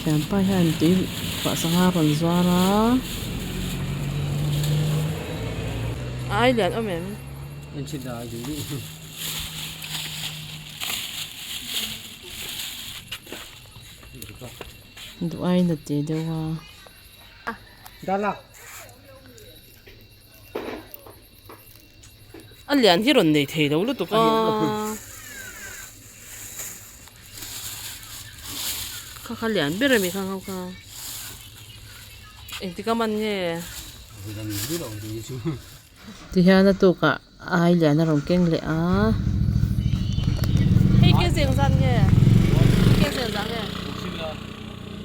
Thianpa hian tui vah sangha a rawn zuar a. Ai lian awm em? Duh aiin a ti deuh a. A lian hi rawn nei thei lo lutuk a. Kha kha lian ber a mi kha kha. Engtik a man nge? Tihian a tukah ai lian a rawn keng leh a. Hei ke zeng zan nge? Ke zeng zan nge?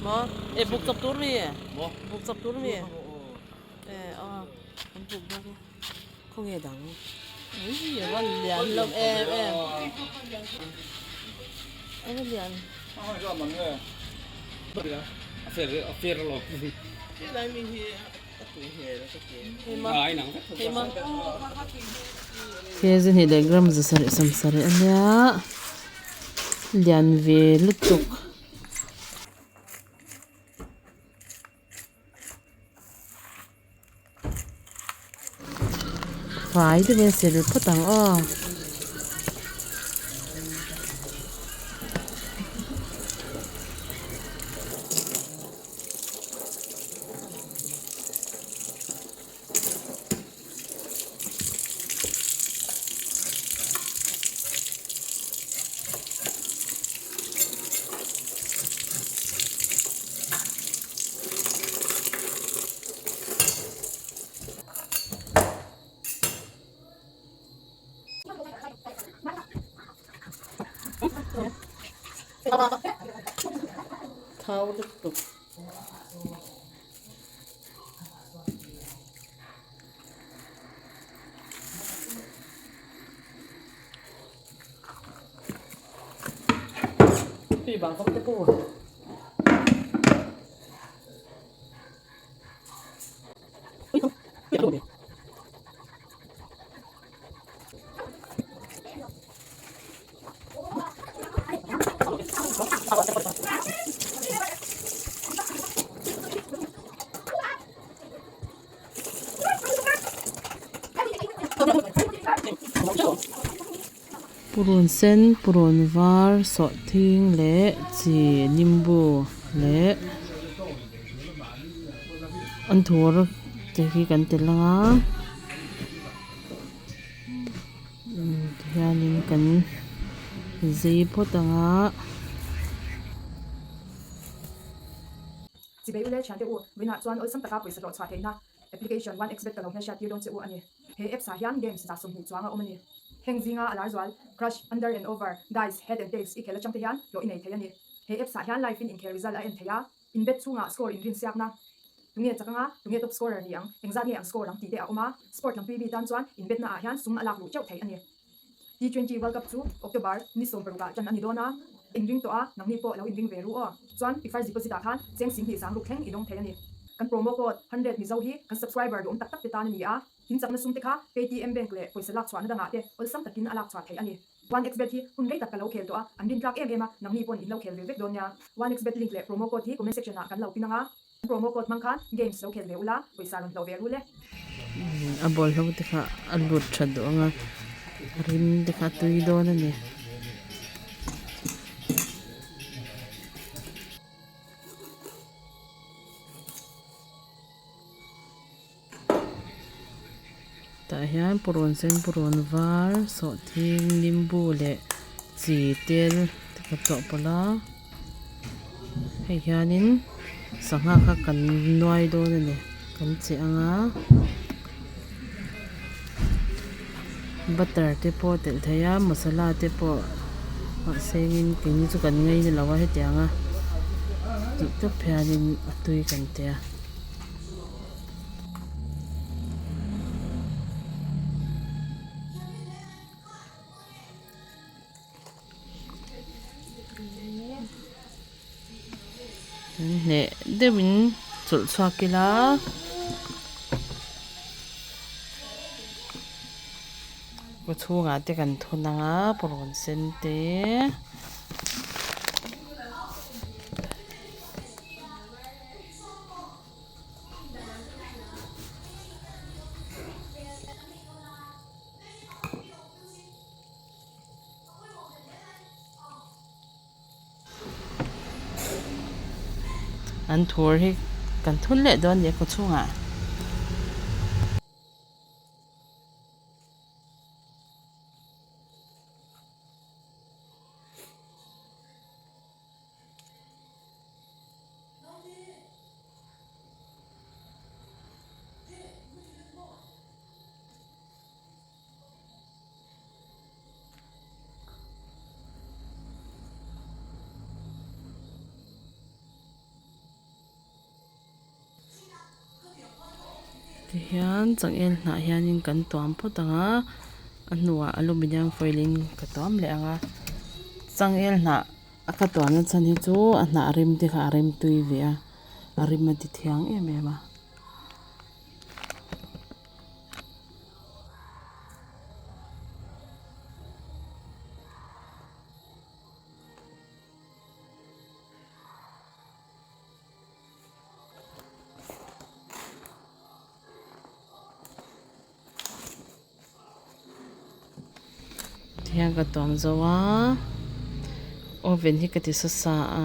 Maw? E buk chawp tur mi? Buk chawp tur mi? E aw an buk bawk a khawnge dang ui a va lian hlawm em em a va lian helai mi hi a tui hmel ka ti hei ma hei ma kg hnih leh gram za sarih sawm sarih a nia lian ve lutuk. Fai deuhin sil phawt ang aw. Thau lutuk. Purun sen purun var sawhthing leh chi nimbu leh an thur te hi kan tel ang a tihianin kan zei phawt ang a. Chibei ule thiante u, vawiinah chuan awlsam taka pawisa hlawh chhuah theihna application one xbet ka lo hmelhriat tir dawn che u a ni. He apps ah hian games 20 chuang a awm a ni. Heng zinga a lar zual, Crush, Under and Over, Dice, Head and Tails i khel atang te hian hlawh i nei thei a ni. He apps ah hian live in inkhel result a en thei a, in bet chhungah score inrin siakna, tunge chak anga, tunge top scorer ni ang, engzat nge ang score ang tih te a awm a, sport lam tui mi tan chuan in betna ah hian sum a lak luh teuh theih a ni. T20 World Cup chu October ni 16 ah ṭan a ni dawn a, inring tawh a, nangni pawh lo inring ve ru aw. Chuan i first deposit ah khan cheng 10,000 sang ruk thleng i dawng thei a ni. Kan promo code 100 Mizo hi kan subscriber duhawm tak tak te tan a ni a, in chakna sum te kha Paytm bank leh pawisa lak chhuahna dangah te awlsam takin a lak chhuah theih a ni. 1xBet hi hun rei tak ka lo khel tawh a, an rintlak em em a, nangni pawn in lo khel ve vek dawn nia. 1xBet link leh promo code hi comment section ah kan lo pin ang a. Promo code hmang khan games lo khel ve ula, pawisa rawn hlauh ve ru le. A bawlhlo te kha a lut tha duh ang a, a rim te kha a tui dawn a ni. Tah hian purun sen purun var sawhthing nimbu leh chi tel te ka chawhpawlh a hei hianin sangha kha kan nuai dawn a ni kan cheh ang a butter te pawh telh thei a masala te pawh mahse in keini chu kan ngaina lo a hetiang a tih tawp hianin a tui kan tia. Hneh deuhin chawlh chhuak ila kaw chhungah te kan thun ang a purun sen te. Anthur hi kan thun leh dawn a ni a kaw chhungah. Tihian changel hnah hianin kan tuam phawt ang a a hnuah aluminium foil in ka tuam leh ang a changel hnah a ka tuamna chhan hi chu a hnah rim te kha a rim tui ve a a rim a ti thiang em em a. Tihian ka tuam zo a oven hi ka ti sa sa a.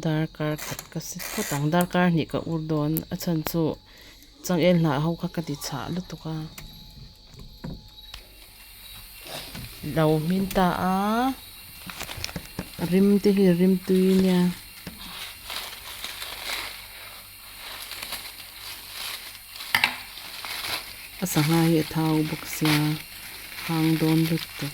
Darkar khat ka sit phawt ang darkar hnih ka ur dawn a chhan chu changel hnah ho kha ka ti chhah lutuk a lo hmin ta a rim te hi rim tui nia. A sangha hi a thau bawk sia hang dawn lutuk.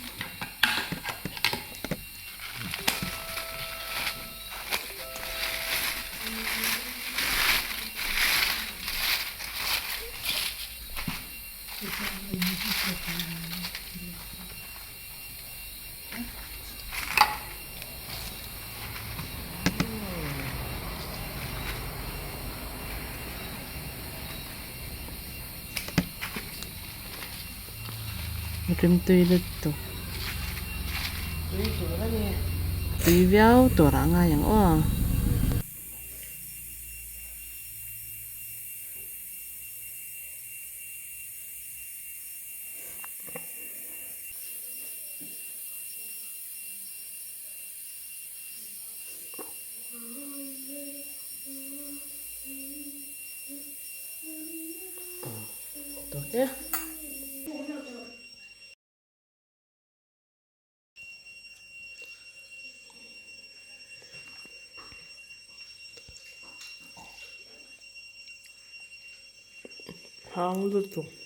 Rimtui lutuk tui viau tur ah ngai ang aw. Hang lutuk.